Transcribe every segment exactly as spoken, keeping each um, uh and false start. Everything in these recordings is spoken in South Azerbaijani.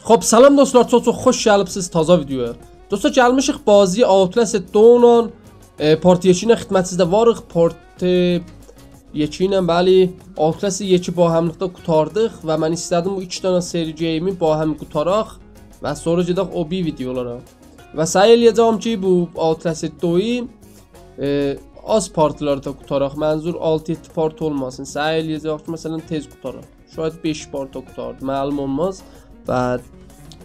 خب، سلام دوستلار، چوخ چوخ خوش گلیبسیز تازا ویدیویا. دوستلار، گلمیشیک بازی Outlast دو ایله، ائ، پارت یکی ایله خدمتینیزده واریق. پارت یکی ایله، بلی، Outlast یکی باهملیقدا قوتاردیق و من ایسته‌دیم بو ایکی دنه سری گیمی باهم قوتاراق و سونرا گئدک او بیری ویدیولارا. و سعی ائله‌یه‌جم کی، بو Outlast دو، ائ، آز پارتلاردا قوتاراق. منظور آلتی یئددی پارت اولماسین. سعی ائله‌یه‌جم کی، مثلا، تئز قوتارا. شاید بئش پارتا قوتاردی، معلوم اولماز. و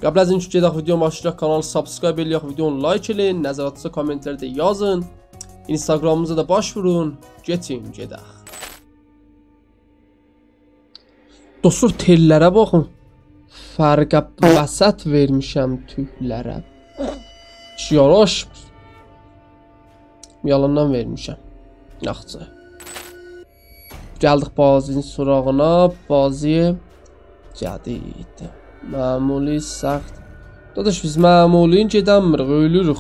قبل از اینکه گئدک ویدیونو باشلایاق، کانالی subscribe ائله‌یک، ویدیونو like ائله‌یین، نظراتینیزی کامنت‌لرده یازین. اینستاگرامیمیزا دا باش وورون. گئچین، گئدک. دوستلار، تئللره باخین. فرقه وسط وئرمیشم توکلره. هئچ یاراشمیر. یالاندان وئرمیشم. یاخشی. گلدیک بازی‌نین سراغینا. بازی جدید. معمولی، سخت. داداش، بیز معمولی‌نی گئدنمیریک، اؤلوروک.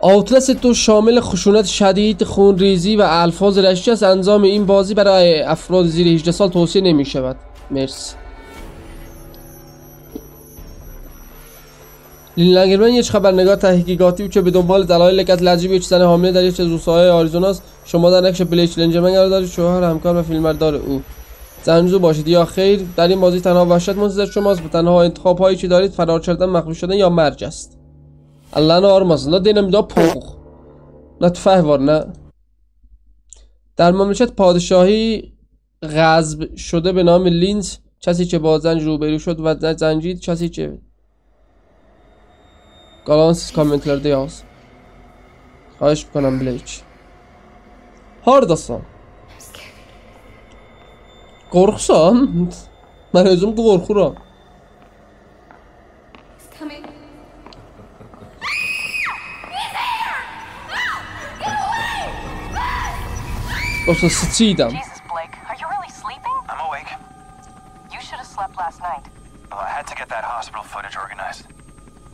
Outlast دو شامل خشونت شدید، خونریزی و الفاظ رشکی است. انجام این بازی برای افراد زیر هجده سال توصیه نمی‌شود. مرسی. لین لنگرمن یک خبرنگار تحقیقاتی بود که به دنبال دلایل قتل عجیب یک زن حامله در یکی از روستاهای آریزونا است. شما در نقش بلیک لنگرمن قرار دارید، شوهر، همکار و فیلمبردار او. جنگجو باشید یا خیر، در این بازی تنها وحشت منتظر شماست و تنها انتخاب‌هایی که دارید فرار کردن، مخفی شدن یا مرگ است. الله نه آرماسین دا، دئنم دا پوخ. نه توفنگ وار، نه. در مملکت پادشاهی غصب شده به نام لینچ، کسی که با جنگ روبرو شد و جنگید، کسی که قالان سیز کامنت‌لرده یاز. خواهش می‌کنم، بلیک. هارداسان؟ قورخورسان؟ من اؤزوم قورخورام. He's coming. دوستلار، سیچیدام. Jesus, Blake, are you really sleeping? I'm awake. You should have slept last night. Well, I had to get that hospital footage organized.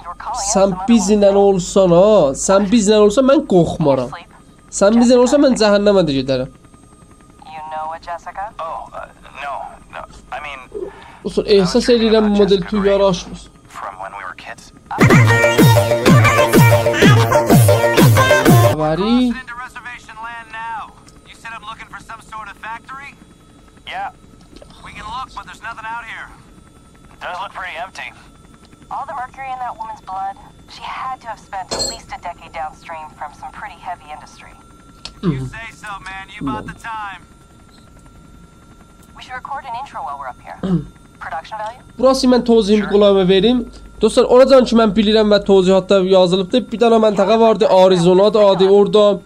You were calling out سن someone who بیزله won't اولسان ها، سن بیزله اولسان، من قورخمارام. Sleep. سن بیزله اولسان، من جهنمه ده گئدرم. You know a Jessica? Oh, uh, no, no. I mean, دوستلار، احساس ائله‌ییرم مدل تو یاراشمیر. From when we were kids. خبری. Into reservation land now. You said I'm looking for some sort of factory? Yeah. We can look, but there's nothing out here. It does look pretty empty. All the mercury in that woman's blood, she had to have spent at least a decade downstream from some pretty heavy industry. You say so, man. You bought the time. We should record an intro while we're up here. Production value? بوراسی من توضیحیمی قولاغینا وئریم. دوستلار، اوراجان کی من بیلیرم و توضیحاتدا یازیلیبدی. بیر دنه منطقه واردی، آریزونادی آدی. اورادا،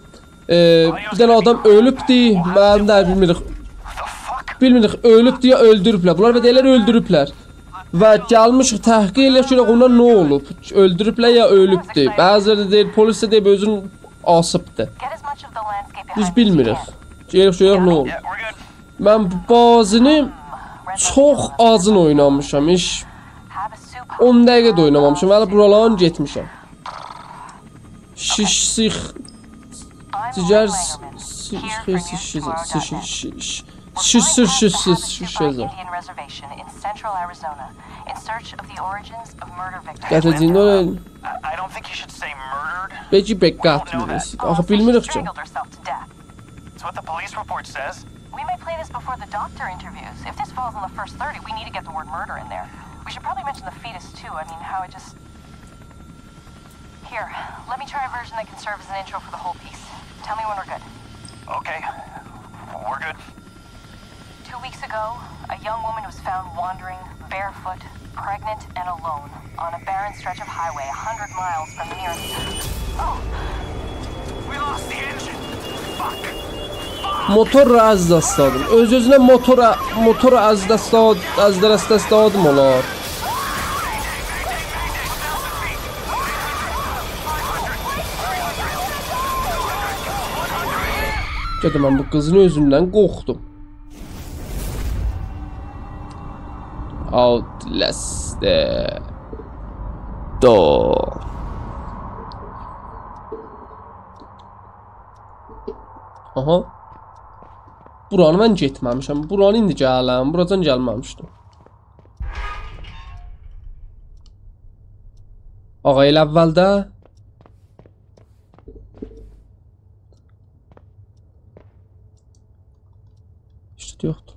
ائ، بیر دنه آدام اؤلوبدو. من ده بیلمیریک. بیلمیریک، اؤلوبدو یا اؤلدوروبلر. بونلار و دئییرلر اؤلدوروبلر. و گلمیشیک تحقیق ائله‌یک، گؤرک اونا نه اولوب. اؤلدوروبلر یا اؤلوبدو. بعضی‌لری ده دئییر، پلیس ده دئییب اؤزونو آسیبدی. Get as much of the landscape behind you as you can. بیز بیلمیریک. گلیب گؤرک نه اولوب. Yeah, we're good. من بو بازینی چوخ آزین اوینامیشام، هئچ اون دقیقه ده اوینامامیشام، هله بورالارین گئتمیشم. شیش سیخ، دیگر س-، سیخ، سیخ، سیخ، سیخ، سیخ، سیخ، سیخ، سیخ، سیخ. Indian reservation in central Arizona in search of the origins of murder victims. قتل جینگو. I, I don't think you should say murdered. بگی به قتل رسید. آخی بیلمیریک کی. Strangled herself to death. That's what the police report says. We may play this before the doctor interviews. If this falls in the first thirty, we need to get the word murder in there. We should probably mention the fetus, too. I mean, how it just... Here, let me try a version that can serve as an intro for the whole piece. Tell me when we're good. Okay. We're good. Two weeks ago, a young woman was found wandering, barefoot, pregnant and alone, on a barren stretch of highway a hundred miles from the nearest... Oh! We lost the engine! Fuck! موتور را از دست دادیم. اؤز-اؤزونه موتور، موتور از دست داد-، از دست، دست دادیم اولار. گده من بو قیزین اؤزوندن قورخدوم. Outlast دو. آها. بورانی من گئتمه‌میشم. بورانی ایندی گلم. بوراجان گلمه‌میشدیم. آقا، ائله اولده. هئچ ده یوخدور.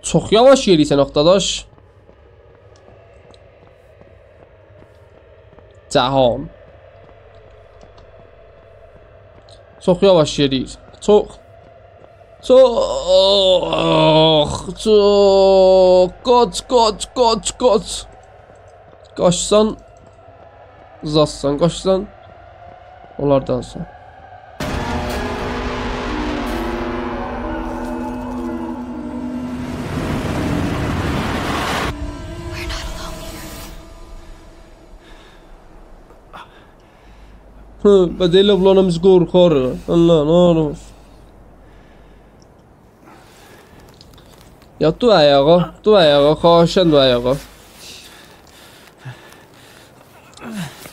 چوخ یاواش یئریسن، آخی داداش. جهان. چوخ یاواش یئرییر. چوخ. چوخ. چوخ. قاچ، قاچ، قاچ، قاچ. قاچسان، اوزاتسان، قاچسان، اونلاردانسان. هی، به دئییرلر بونلارلا بیز قورخاریق. الله، نه اولور؟ یا، دور آیاغا، دور آیاغا، خواهشاً دور آیاغا.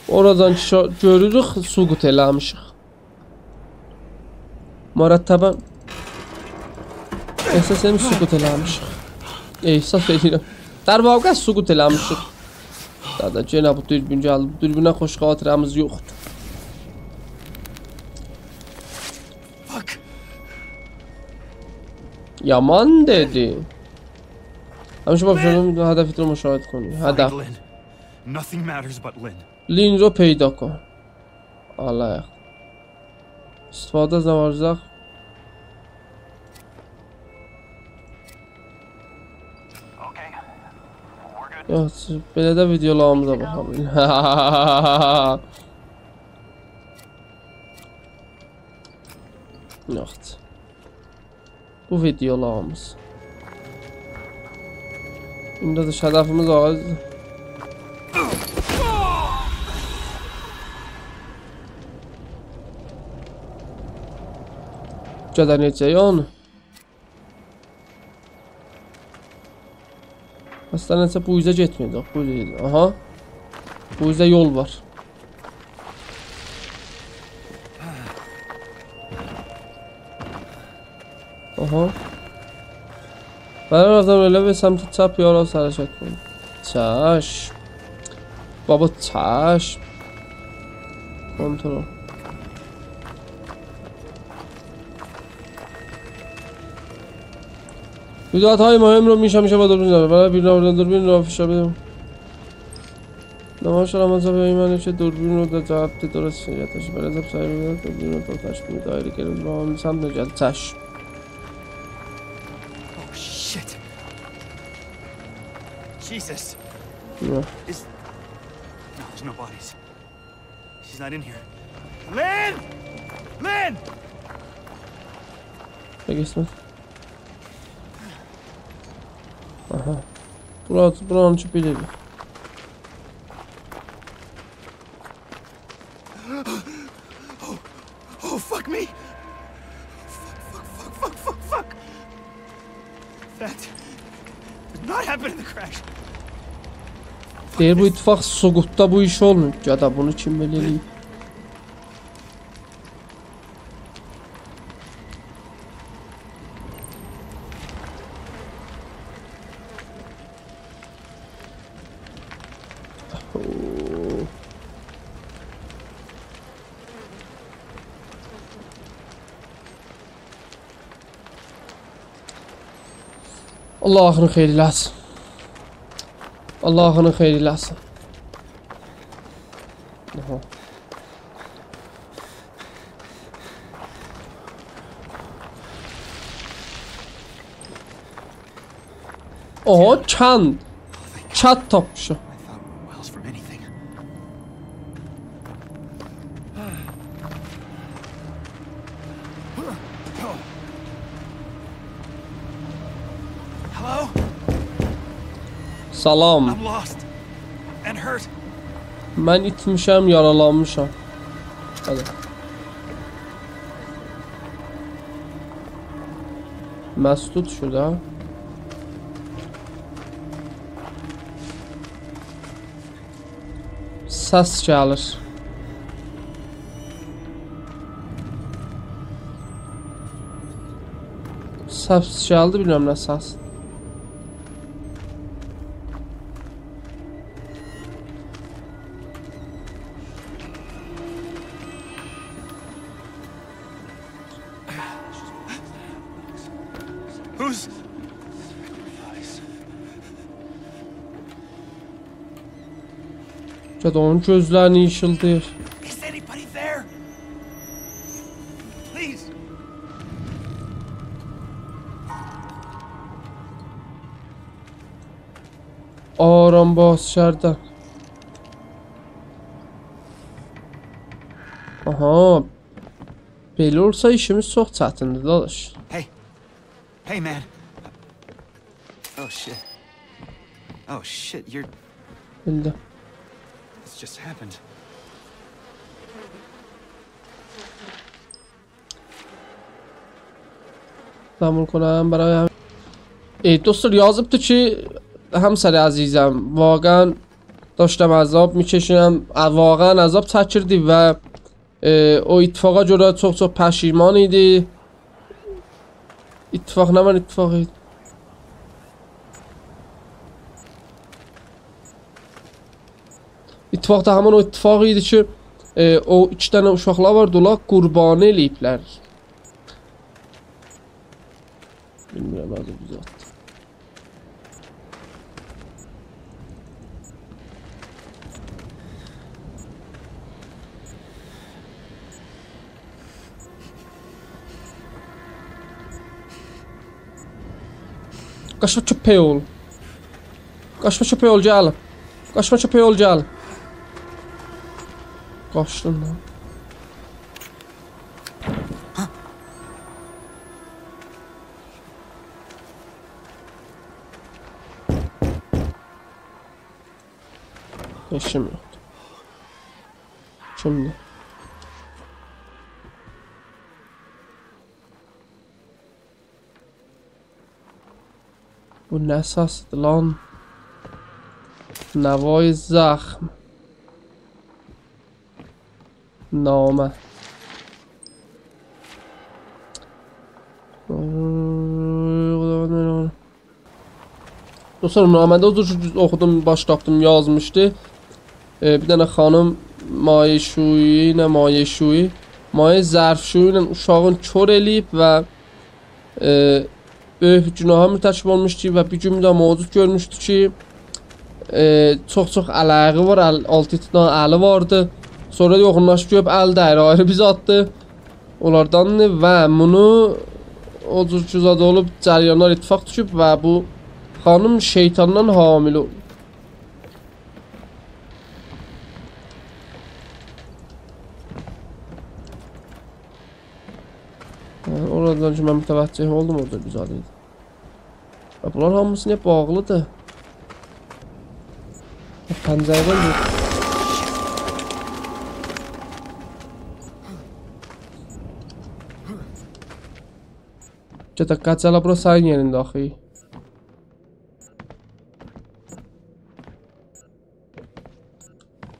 اورادان کی، شو-، گؤروروک، سقوط ائله‌میشیک. مرتباً. احساس ائدیرم، سقوط ائله‌میشیک. احساس ائدیرم. در واقع سقوط ائله‌میشیک. دادا، یئنه بو دوربین گلدی. بو دوربینه خوش خاطره‌میز یوخدور. Fuck. یامان دئدی. همیشه با فشار هدف رو مشاهده کنی. هدف. Find Lynn. Nothing matters but Lynn. لین رو پیدا کن. الله. استفاده از نوارزاق. Okay. We're good. یوخ، بئله ده ویدئولاریمیزا باخالیق. یوخ. بو ویدئولاریمیز. ایندی ده هدفیمیز وار. گده نئجه یعنی؟ اصلاً نئجه بو اوزه گئتمه‌یه‌جک، بو اوزه گئدیر. آها. بو اوزه یول وار. آها. برای رفتن ائله به سمت چپ یا راست حرکت کن. چشم. بابا، چشم. کنترل. رویدادهای مهم رو می‌شه، می‌شه با دوربین داره. برای بیرون آوردن دوربین رو فشار بدیم. نمایش علامت به این معنی که دوربین رو در جهت درست نگه داشته. برای ضبط سریع دوربین رو تا تشکیل دایره گرفت با آن سمت نگه. چشم. Oh, shit. Jesus. نه. Is... No, there's no bodies. She's not in here. Lynn! Lynn! بگیسم. آها. بورا، بورانی کی بیلیریک. Oh, fuck me! Fuck, fuck, fuck, fuck, fuck, fuck! That did not happen in the crash. دئییر، بو اتفاق سقوطدا بو ایش اولمور. گده بونو کیم بئله ائله‌ییب؟ اوه. الله آخیرین خئییر ائله‌سین. الله آخیرین خئییر ائله‌سین. آها. آها، کند. کند تاپمیشام. I thought we were miles from anything. Hello? سلام. I'm lost and hurt. من ایتمیشم، یارالانمیشام. هادی. مسدود شد ها. سس گلیر. سس گلدی، بیلمیرم نه سس. Who's گده اونون گؤزلرینی ایشیلدیر. Is anybody there? Please. آرام باز شهردن. آها. بئله اولسا ایشیمیز چوخ چتیندیر، داداش. Hey. Hey, man. Oh, shit. Oh, shit, you're... بیلدیم. This just happened. قبول کنم برای هم. ای، دوستلار، یازیبدی کی، همسر عزیزم، واقعاً داشتم عذاب می‌کشیدم، اه، واقعاً عذاب چکیردی و، اه، او اتفاقا گؤره چوخ چوخ پشیمان ایدی. اتفاق نه من اتفاق ایدی؟ اتفاق دا همین او اتفاق ایدی کی، اه، او ایکی دنه اوشاقلار واردی، اونلار قربانی ائله‌ییبلر. بیلمیرم، آدی بو زاد. قاچما کؤپک اوغلو. قاچما کؤپک اوغلو، گل. قاچما کؤپک اوغلو، گل. قاچدین دا. هئچ کیم یوخدور. کیمدیر؟ بو نه سسدیر لان؟ نوای زخم. نامه. دوستلار، نامه‌ده او جور کی اوخودوم، باش تاپدیم، یازمیشدی. ائ، بیر دنه خانیم مایه‌شویی، نه مایه‌شویی، مایه ظرف‌شویی ایله اوشاغین کور ائله‌ییب و، ائ، بؤیوک گوناها مرتکب اولموشدو و بیر گون ده موجود گؤرموشدو کی، ائ، چوخ-چوخ ال آیاغی وار، ال، آلتی دنه الی واردی. سونرا یوخونلاشیب گؤروب ال دئییر، آیری بیر زاددیر. اونلارداندیر و بونو او جور کی زاد اولوب، جریانلار اتفاق دوشوب و بو خانیم شیطاندان حامله اولوب. هه، اورادان کی من متوجه اولدوم، اورادا گؤزل ایدی. یا، بونلار هامیسی نییه باغلیدیر؟ یا، پنجره‌دن گؤر. گده قاچ، هله بورا سنین یئریندی آخی.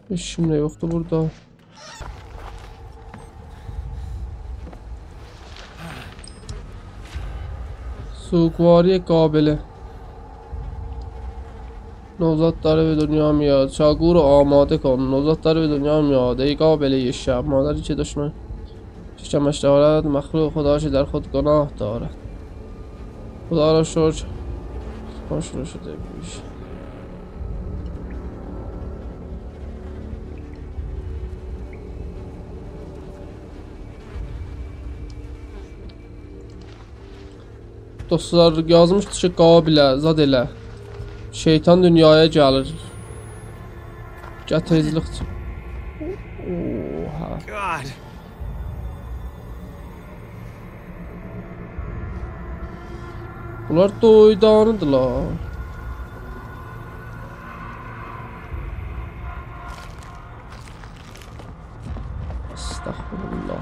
هئچ کیم ده یوخدور بورادا. سوگواری قابلی. نوزاد داره به دنیا میاد. چاقو رو آماده کن. نوزاد داره به دنیا میاد. ای قابلهٔ شب. مادری که دشمن شکمش دارد، مخلوق خدا که در خود گناه دارد. خدا را شکر. خوش رو شده پیش. دوستلار، یازمیشدی کی، قابیله، زاد ائله. شیطان دونیایا گلیر. گل تئزلیک چیخ. اوها. God. بونلار دویدانیدیلار. استغفرالله.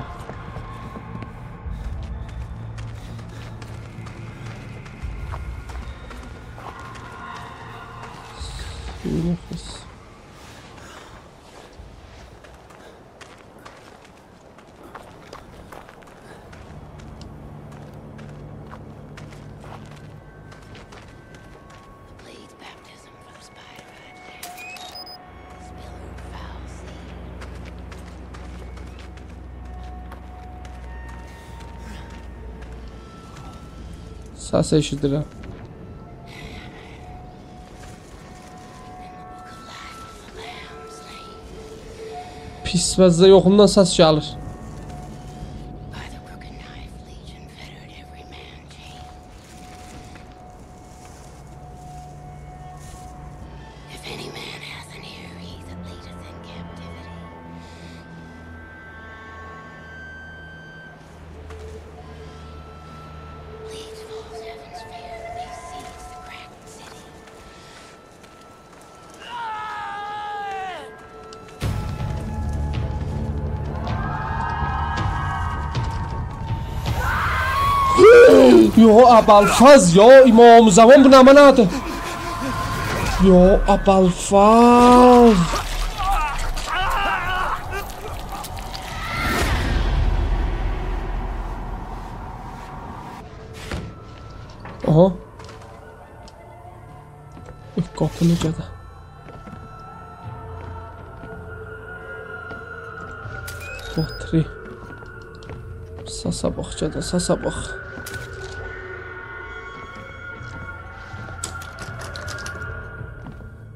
سوی نفس. سس ائشیدیرم. پیس وضعه یوخوندان سس گلیر. By the crooked knife, Legion fettered every man chained. If any man has an ear, he that leadeth in captivity. Please false heaven's fear, they seize the cracked city. یا ابوالفضل، یا امام زمان، بو نمنه‌دیر؟ یا ابوالفضل. آها. اوی، قاپی نئجه‌دیر؟ باتری. سسه باخ، گده، سسه باخ.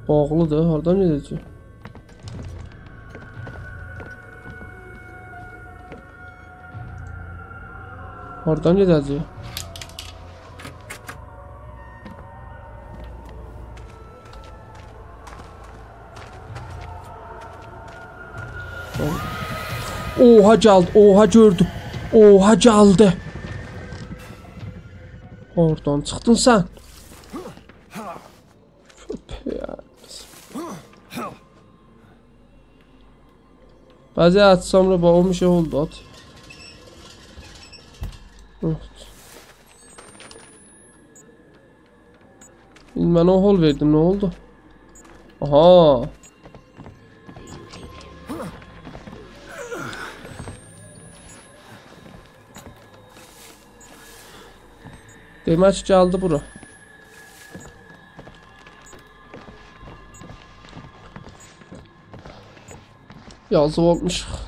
باغلیدیر، هاردان گئده‌جک؟ هاردان گئده‌جک؟ اوها، گلدی، اوها، گؤردوم. اوها، گلدی. هاردان چیخدین سن؟ کؤپک. بعضی آتسام دا، باخ، او بیر شئی اولدو، آت. اوف. من او هول وئردیم، نه اولدو؟ آها. دئمک کی، گلدی بورا. یازیق اولموشوق.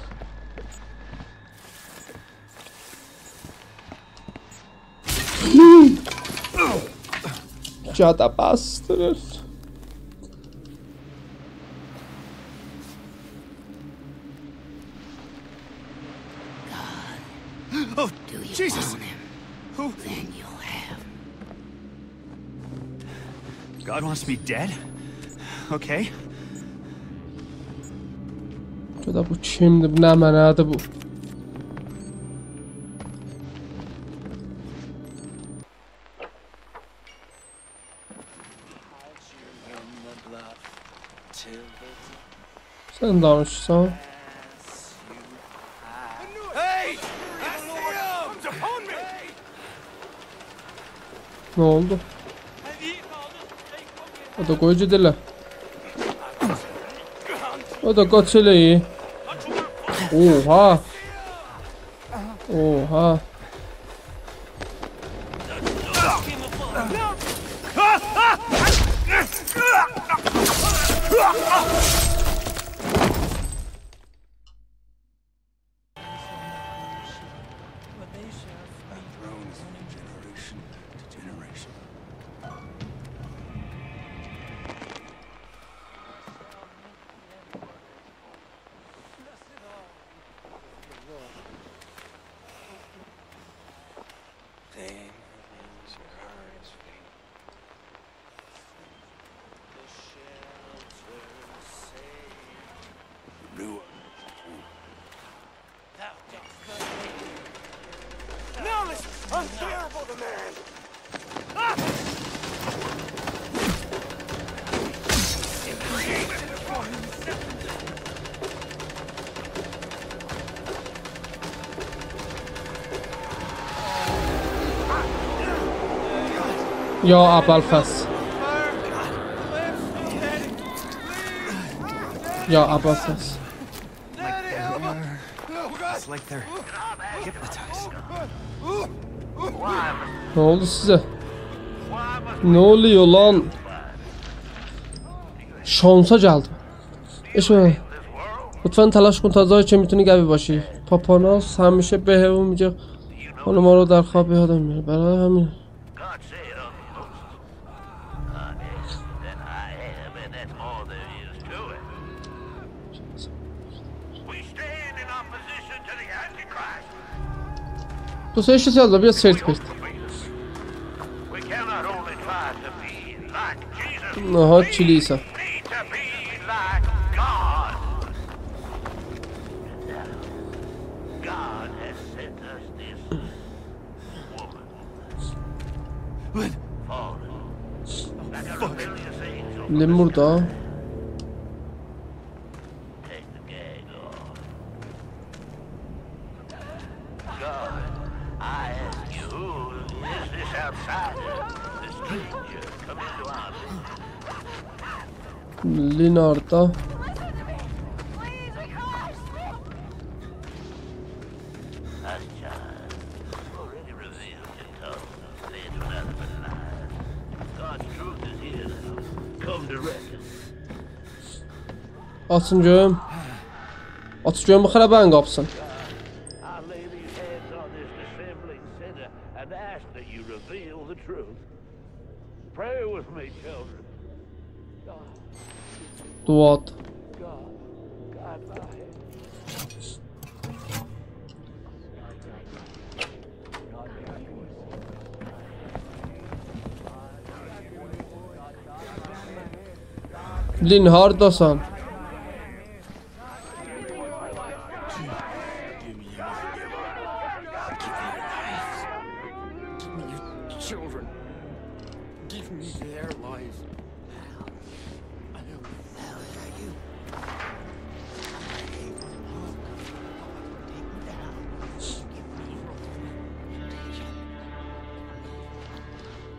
گده بسدیریر. Oh, Jesus! Then you'll have. God wants me dead? Okay. گده بو کیمدیر؟ بو نمنه‌دیر بو؟ سن دانیشیرسان. نه اولدو؟ او دا قوی گئده‌لر. او دا قاچ ائله‌ییر. اوها. اوها. Now listen, unbearable demand. یا ابوالفضل. یا ابوالفضل. It's like they're hypnotized. نه اولدو سیزه؟ نه اولور لان؟ شانسا گلدیم. ائشیت. لطفاً تلاش کن تا زای چه می‌تونی قوی باشی. پاپاناس همیشه به همون میگه خانم‌ها رو در خواب یادم میاره. برای همین Opposition to the Antichrist. بو سن ایشته سالدا بیر سرت پرت. We cannot only try to be like Jesus, we آها، کلیسا. need to be like God. God has sent us this woman. Lynn. Fallen. Like a rebellious angel. لین بوردا. Take the gag off. God, I ask you, who is this outsider, this stranger, come into our midst? لین هاردا؟ Us, child, already revealed your tongue, say it without a lie. God's truth is here now. Come to reckon. آچین گؤروم. آچ گؤروم بو خرابه‌نین قاپیسینی. I lay these hands on this dissembling sinner and ask that you reveal the truth. Pray with me, children. دعا ات. God, God, I لین، هارداسان؟ Give me your lives. Give me your children. Give me their lives.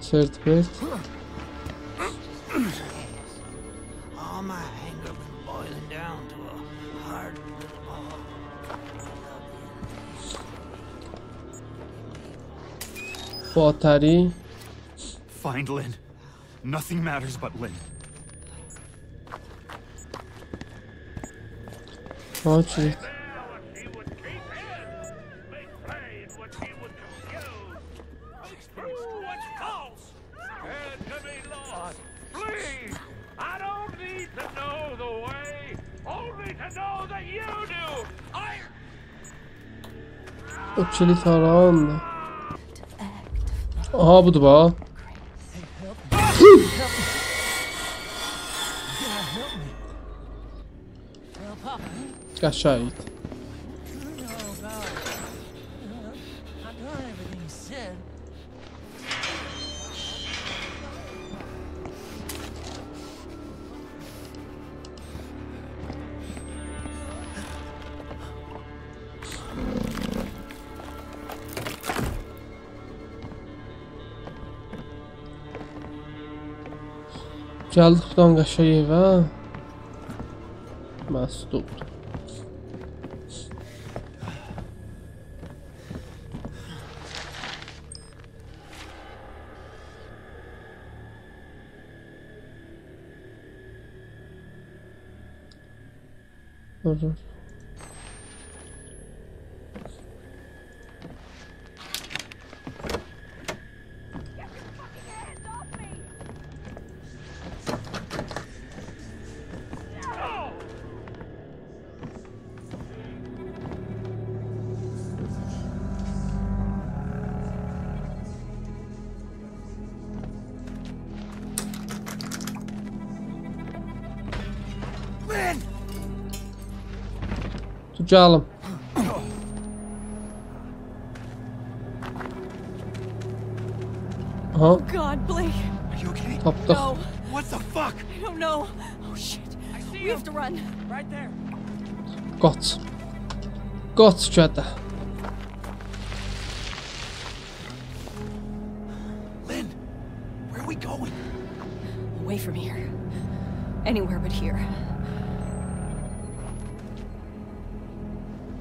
سرت پرت. All my anger been boiling down to a hard little ball. باتری. Find Lynn. Nothing matters but Lynn. آچین. Turn to me, Lord, please. I don't need to know the way, only to know that you do. I او کلیت هاراندا؟ آها، بودور، باخ. قشنگ. I've done everything you said. گلدیک بودان قشنگ ائوه. مسدود. دور، دور. تو گلیم. آها. Oh God, Blake. Are you okay? تاپدیق. No. What the fuck? I don't know. Oh shit. I see you. We have to run. Right there. قاچ. قاچ گده. Lynn, where are we going? Away from here. Anywhere but here.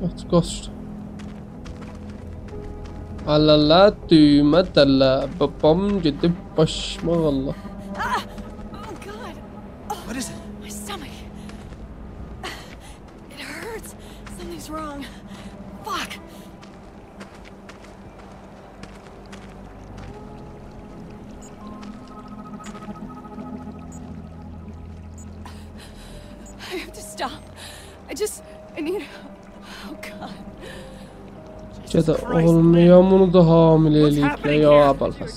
قاچ، قاچ. آلالا، دویمه دله، بابام گئدیب باشیما، والله. Ah! Oh God! Oh, what is it? My stomach. It hurts. Something's wrong. Fuck. I have to stop. I just, I need a Oh, God. گده، اوغلوم، یا بونو دا حامله ائله‌ییبلر، یا ابوالفضل.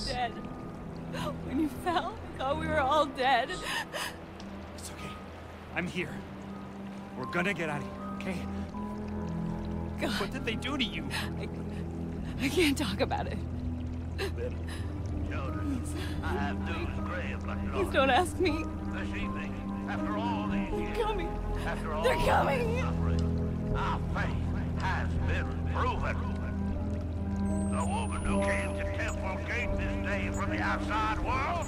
When you fell, I thought we were all dead. It's okay. I'm here. We're gonna get out of here, okay? God. What did they do to you? I, I can't talk about it. Children, I have news grave but Please don't ask me. This evening, after all these years, They're coming. After all They're coming. Suffering, our faith has been proven. The woman who came to Temple Gate this day from the outside world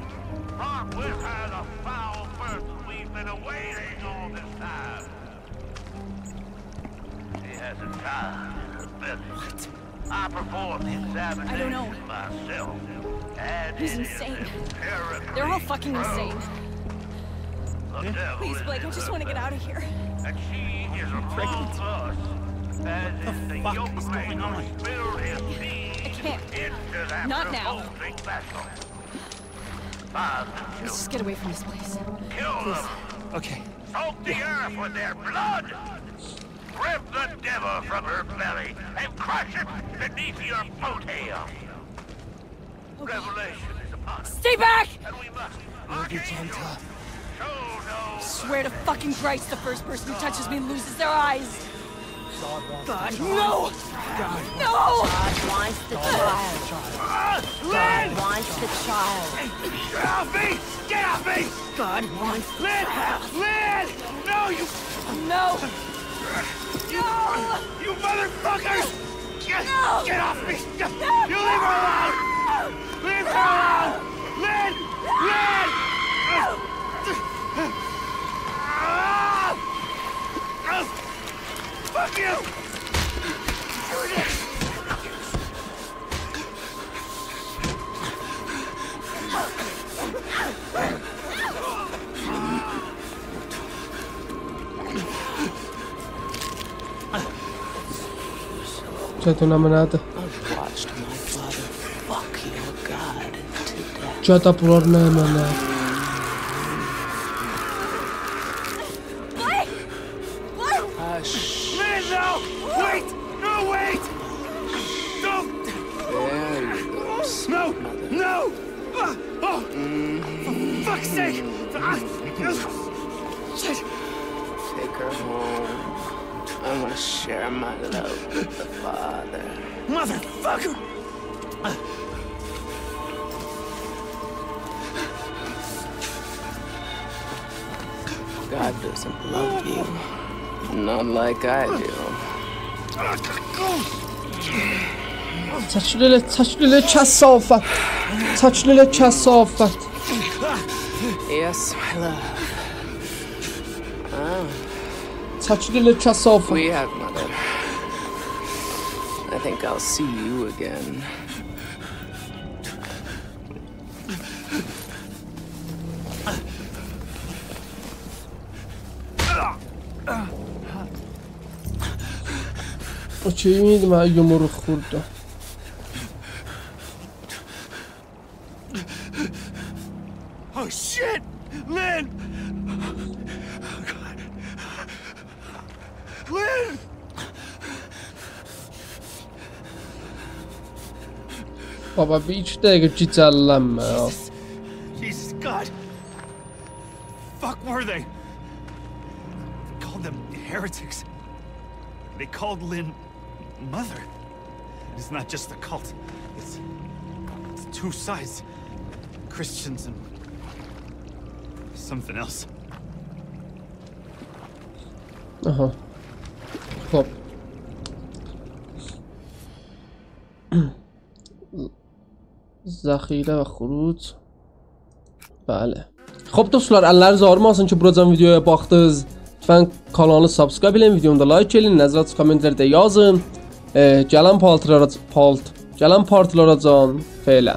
brought with her the foul person we've been awaiting all this time. She has a child in her belly. What? I performed the examination myself, and it is empirically proven. What? What? He's insane. They're all fucking insane. The devil is in her belly. Please, Blake, I just wanna get out of here. And she is among us, as is the yoke maker who spilled his seed into that revolting vessel. What the fuck is going on? I can't. Not now. Let's just get away from this place. Kill them. Please. Okay. Soak the earth with their blood. Rip the devil from her belly and crush it beneath your foothill. Revelation is upon us. Stay back! And we must archangel. Swear to fucking Christ, the first person who touches me loses their eyes. God, no! No! God wants the child. God wants the child. Get off me! Get off me! God wants Lynn! Lynn! No, you No! No! You motherfuckers! Get, no! Get off me! No! You leave her alone! Leave her alone! Lynn! No! Lynn! Ah! Ah! Fuck you! چطور نمونه‌دی؟ I've watched my father fuck your god to death. گده، بونلار نمنه؟ What? What? Hush. Lynn, no! Wait! No, wait! Don't! There you go, sweet mother. No! No! Ah! Oh! For fuck's sake! Ah! Shit! Take her home. I wanna share my love with the father. Motherfucker! God doesn't love you. Not like I do. چک لوله، چک لوله، کثافت. چک لوله، کثافت. Yes, my love. Ah. چک لوله، کثافت. We have, mother. I think I'll see you again. اوکی، ایندی منه یومروق ووردو. Oh, shit! Lynn! Oh, God. Lynn! بابا، بیر ایکی دقیقه گیجللنمه. Jesus. Jesus, God. Fuck were they? They called them heretics. They called Lynn mother. It's not just a cult. It's, it's two sides. Christians and something else. آها. خب. ذخیره و خروج. بلی. خب دوستلار، اللرینیز آغریماسین کی بوراجان ویدیویا باخدینیز. لطفاً کانالی subscribe ائله‌یین، ویدیونو دا like ائله‌یین، نظراتینیزی کامنت‌لرده یازین. ائ، گلن پارتلارا، پارت، گلن پارتلاراجان فعلاً.